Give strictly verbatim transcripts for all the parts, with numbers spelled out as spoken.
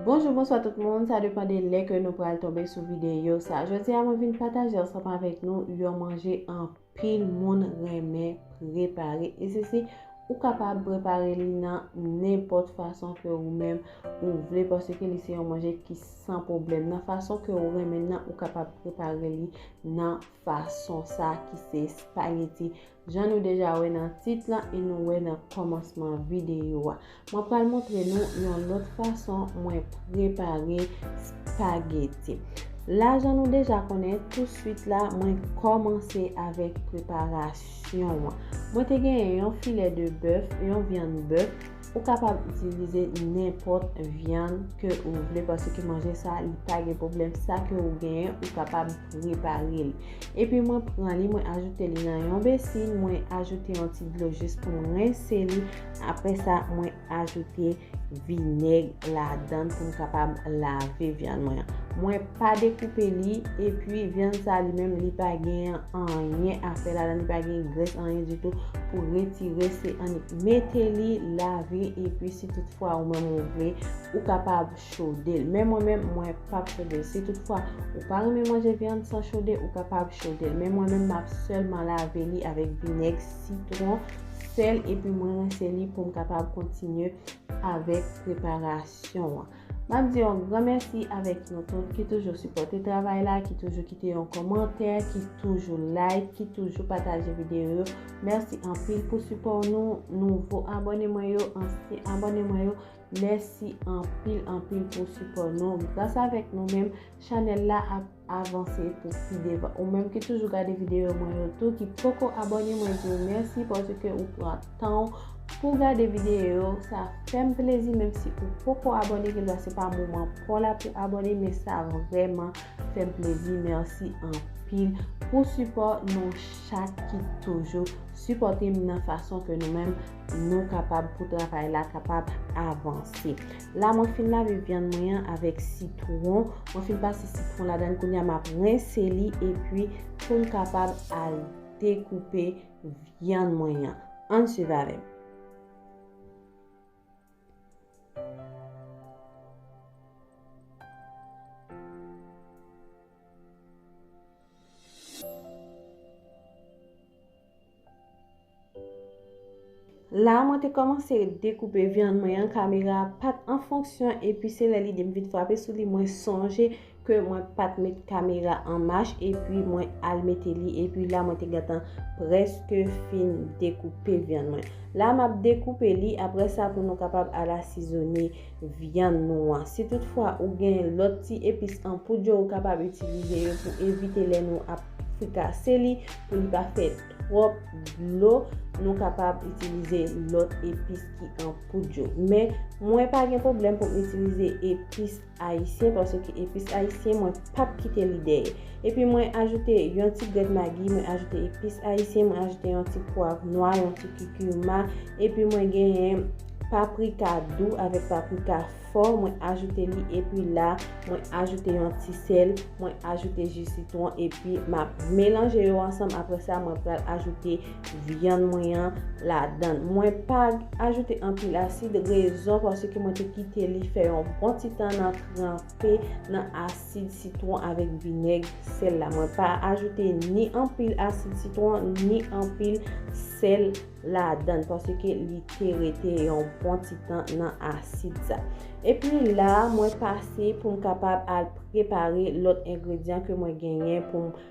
Bonjou, bonswa tout moun, sa depann de lè ke nou pral tonbe sou videyo sa. Jodi a mwen vin pataje ansanm avèk nou yon manje anpil moun renmen prepare. E se si ou kapab prepare li nan nenpòt fason ke ou menm ou vle, paske li se yon manje ki san pwoblèm. Nan fason ke ou renmen nan, ou kapab prepare li nan fason sa ki se espageti. Jan nou deja wè nan tit lan e nou wè nan kòmansman videyo a, mwen pral montre nou yon lòt fason mwen prepare espageti. La, jan nou deja konnen, touswit la, mwen kòmanse avèk preparasyon an. Mwen te genyen yon filè de bèf, yon vyann bèf. Ou kapab itilize nenpòt vyann ke ou vle, paske manje sa, li pa gen pwoblèm. Sa ke ou genyen, ou kapab prepare li. Epi mwen pran li, mwen ajoute li nan yon besin, mwen ajoute yon ti dlo jis pou mwen rense li. Apre sa, mwen ajoute vinèg ladan l pou m kapab lave vyann mwen an. Mwen pa dekoupe li, epi vyann sa li menm, li pa gen anyen a fè ladan, li pa gen grès, anyen ditou pou retire. Se annik mete li, lave, epi si toutfwa ou menm ou vle, ou kapab chode l. Men mwen menm, mwen p ap chode l. Si toutfwa ou pa renmen manje vyann san chode, ou kapab chode l. Men mwen menm, m ap sèlman lave li avèk vinèg, sitwon, sèl, epi mwen rense li pou m kapab kontinye avèk preparasyon an. M ap di yon gran mèsi avèk nou tout ki toujou sipòte travay la, ki toujou kite yon kòmantè, ki toujou like, ki toujou pataje videyo yo. Mèsi anpil pou sipò nou, nouvo abòne mwen yo, ansyen abòne mwen yo. Mèsi anpil, anpil pou sipò nou. Gras avèk nou menm, chanèl la ap avanse pou pi devan. Ou menm ki toujou gade videyo mwen yo tou, ki poko abòne, mwen di w mèsi paske ou pran tan w pou gade videyo yo. Sa fè m plezi, menm si ou poko abòne, genlè se pa moman pa w la pou abòne, men sa vrèman fè m plezi. Mèsi anpil pou sipò nou chak ki toujou sipòte m nan fason ke nou menm nou kapab pou travay la kapab avanse. La, mwen fin lave vyann mwen an avèk sitwon. Mwen fin pase sitwon ladan l. Kounye a, m ap rense li epi pou m kapab al dekoupe vyann mwen an. Ann swiv avè m. La, mwen te kòmanse dekoupe vyann mwen an, kamera a pa t an fonksyon, epi se lè lide m vin frape sou li, mwen sonje ke mwen pa t met kamera an mach, epi mwen al mete li, epi la, mwen te gentan prèske fin dekoupe vyann mwen. La, m ap dekoupe li, apre sa, pou nou kapab al asizone vyann nou an. Si toutfwa ou gen lòt ti epis an poud yo, ou kapab itilize yo pou evite lè nou ap frikase li, pou li pa fè twòp dlo, nou kapab itilize lòt epis ki an poud yo. Men, mwen pa gen pwoblèm pou m itilize epis ayisyen, paske epis ayisyen, mwen p ap kite li dèyè. Epi mwen ajoute yon ti grenn magi, mwen ajoute epis ayisyen, mwen ajoute yon ti pwav nwa, yon ti kikima, epi mwen genyen paprika dou avèk paprika fò, mwen ajoute li, epi la, mwen ajoute yon ti sèl, mwen ajoute ji sitwon, epi m ap melanje yo ansanm. Apre sa, mwen pral ajoute vyann mwen an ladan l. Mwen pa ajoute anpil asid, rezon paske mwen te kite li fè yon bon ti tan nan tranpe nan asid sitwon avèk vinèg sèl la. Mwen pa ajoute ni anpil asid sitwon, ni anpil sèl ladan l, paske li te rete yon bon ti tan nan asid sa. Epi la, mwen pase pou m kapab al prepare lòt engredyan ke mwen genyen pou m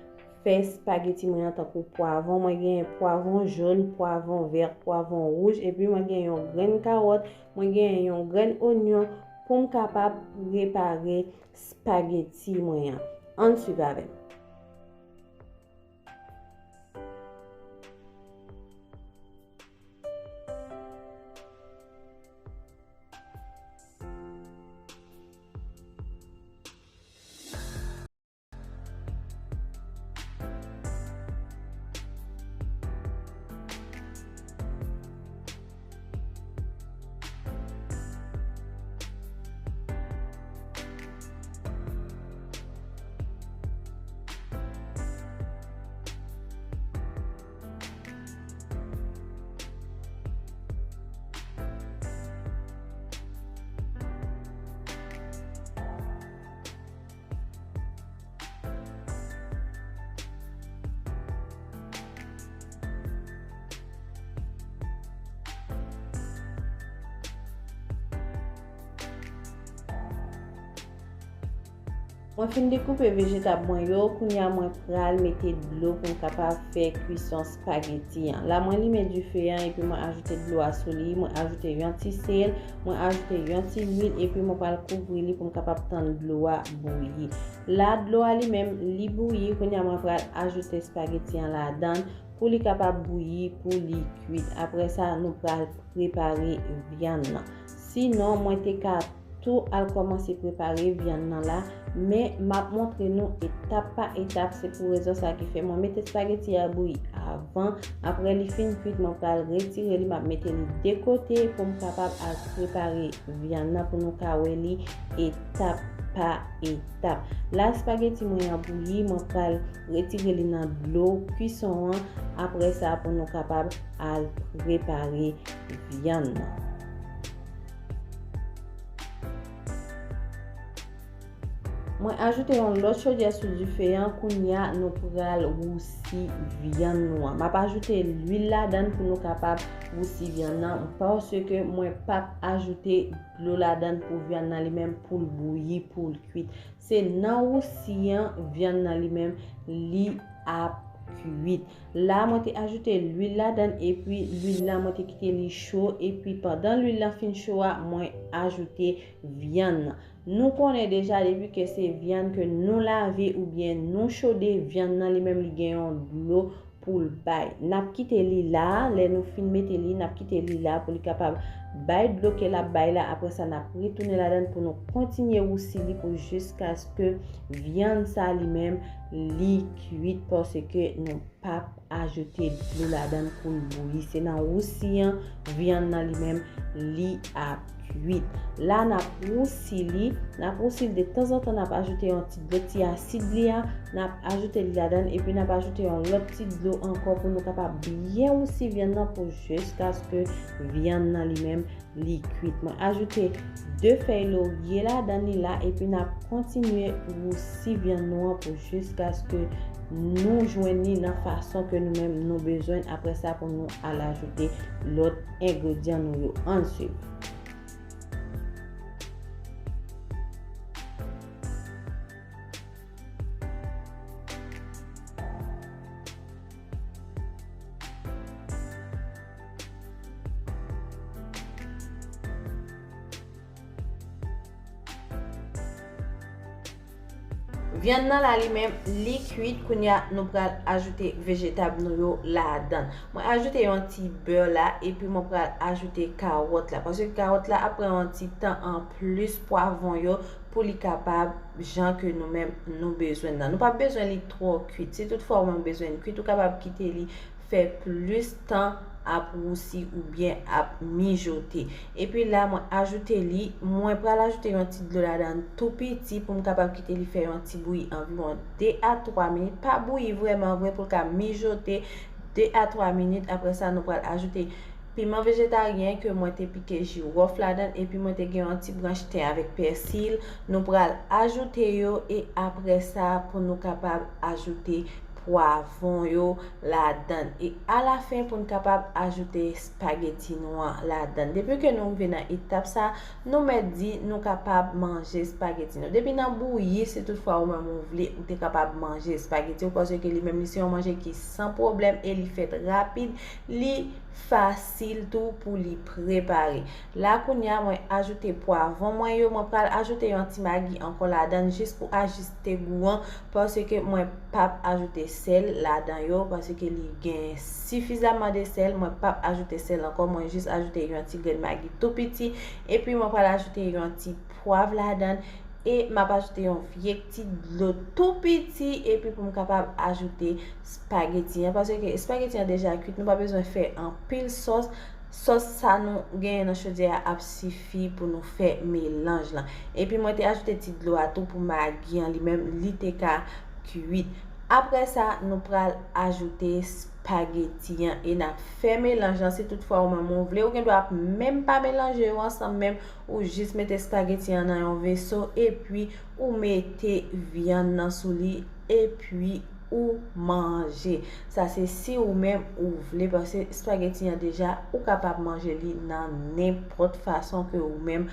fè espageti mwen an, tankou pwavon. Mwen genyen pwavon jòn, pwavon vè, pwavon wouj, epi mwen genyen yon grenn kawòt, mwen genyen yon grenn onyon pou m kapab prepare espageti mwen an. Ann swiv avè m. Mwen fin dekoupe vejetab mwen yo, kounye a mwen pral mete dlo pou m kapab fè kwison espageti an. La mwen limen dife an epi mwen ajoute dlo a sou li, mwen ajoute yon ti sèl, mwen ajoute yon ti lwil epi mwen pral kouvri li pou m kapab tann dlo a bouyi. La dlo a li menm li bouyi, kounye a mwen pral ajoute espageti an ladan pou li kapab bouyi, pou li kwit. Apre sa, nou pral prepare vyann nan. Sinon, mwen te ka tou al kòmanse prepare vyann nan la, men m ap montre nou etap pa etap. Se pou rezon sa ki fè mwen mete espageti a bouyi avan. Apre li fin kwit, mwen pral retire li, m ap mete li de kote pou m kapab al prepare vyann nan pou nou ka wè li etap pa etap. La espageti mwen an bouyi, mwen pral retire li nan dlo kwison an. Apre sa, pou nou kapab al prepare vyann nan. Mwen ajoute yon lòt chodyè sou dife an, kounye a nou pral wousi vyann nou an. M ap ajoute lwil ladan pou nou kapab wousi vyann nan, paske mwen p ap ajoute dlo ladan pou vyann nan li menm pou l bouyi, pou l kwit. Se nan wousi an vyann nan li menm li ap kwit. La mwen te ajoute lwil ladan epi lwil la mwen te kite li cho epi pandan lwil la fin cho a mwen ajoute vyann nan. Nou konnen deja depi ke se vyann ke nou lave oubyen nou chode vyann nan li menm li gen yon dlo pou l bay. N ap kite li la, lè nou fin mete li, n ap kite li la pou li kapab bay dlo ke l ap bay la. Apre sa, n ap retounen ladan pou nou kontinye wousi li pou jiskaske vyann sa li menm li kwit paske nou p ap ajoute dlo ladan pou l bouyi. Se nan wousi an, vyann nan li menm, li ap kwit. La, n ap wousi li, n ap wousi li de tanzantan, n ap ajoute yon ti dlo, ti asid li a, n ap ajoute li ladan, epi n ap ajoute yon lòt ti dlo ankò pou nou kapab byen wousi vyann nan pou jiskaske vyann nan li menm li kwit. Mwen ajoute de fèy lorye ladan li la, epi n ap kontinye wousi vyann nou an pou jiskaske nou jwenn li nan fason ke nou menm nou bezwen. Apre sa, pou nou al ajoute lòt engredyan nou yo. Ann swiv. Vyann nan la li menm, li kwit, kounye a nou pral ajoute vejetab nou yo ladan. Mwen ajoute yon ti bè la, epi mwen pral ajoute kawòt la. Paske kawòt la ap pran yon ti tan anplis pwavwon yo pou li kapab jan ke nou menm nou bezwen nan. Nou pa bezwen li twò kwit. Si toutfwa ou menm bezwen li kwit, ou kapab kite li fè plis tan ap wousi oubyen ap mijote. Epi la, mwen ajoute li, mwen pral ajoute yon ti dlo ladan tou piti pou m kapab kite li fè yon ti bouyi anviwon de a twa minit. Pa bouyi vrèman vre pou l ka mijote de a twa minit. Apre sa, nou pral ajoute piman vejetaryen ke mwen te pike jiwòf ladan, epi mwen te gen yon ti branch ten avèk pèsi. Nou pral ajoute yo, e apre sa, pou nou kapab ajoute pwavwon yo ladan. E alafen, pou n kapab ajoute espageti nou an ladan. Depi ke nou rive nan etap sa, nou mèt di nou kapab manje espageti nou. Depi nan bouyi, si toutfwa ou menm ou vle, ou te kapab manje espageti ou, paske li menm li se yon manje ki san pwoblèm e li fèt rapid, li fasil tou pou li prepare. La kounye a, mwen ajoute pwavwon mwen yo, mwen pral ajoute yon ti magi ankò ladan jis pou ajiste gou an, paske mwen p ap ajoute sèl ladan yo, paske li gen sifizaman de sèl, mwen p ap ajoute sèl ankò, mwen jis ajoute yon ti grenn magi tou piti, epi mwen pral ajoute yon ti pwav ladan, e m ap ajoute yon vye ti dlo tou piti, epi pou m kapab ajoute espageti an, paske espageti an deja kwit, nou pa bezwen fè anpil sòs. Sòs sa nou genyen nan chodyè a ap sifi pou nou fè melanj lan. Epi mwen te ajoute ti dlo a tou pou magi an li menm, li te ka kwit. Apre sa, nou pral ajoute espageti an e n ap fè melanj lan. Si toutfwa ou menm ou vle, ou gen dwa ap menm pa melanje yo ansanm menm, ou jis mete espageti an nan yon veso, epi ou mete vyann nan sou li, epi ou manje. Sa se si ou menm ou vle, paske espageti an deja, ou kapab manje li nan nenpòt fason ke ou menm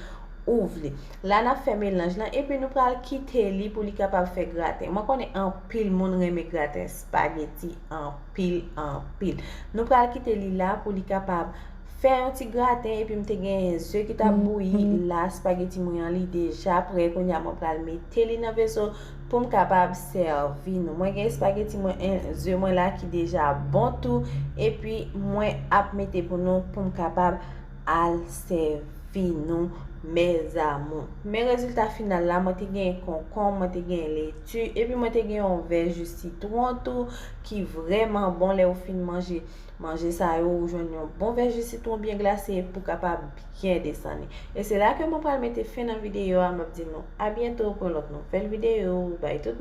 Ouvri. La n ap fè melanj lan epi nou pral kite li pou li kapab fè graten. Mwen konnen anpil moun renmen graten espageti anpil, anpil. Nou pral kite li la pou li kapab fè yon ti graten epi m te gen ze ki t ap bouyi la. Espageti mwen an li deja prè. Kounye a mwen pral mete li nan veso pou m kapab sèvi nou. Mwen gen espageti mwen, ze mwen la ki deja bon tou epi mwen ap mete pou nou pou m kapab al sèvi nou, mes amours. Men rezilta final la, mwen te gen konkonm, mwen te gen leti, epi mwen te gen yon vè ji sitwon tou ki vrèman bon lè ou fin manje. Manje sa yo, ou jwenn yon bon vè ji sitwon byen glase pou kapab byen desann li. E se la ke mwen pral mete fen nan videyo a, m ap di nou a byento pou yon lòt nouvèl videyo. Bay tout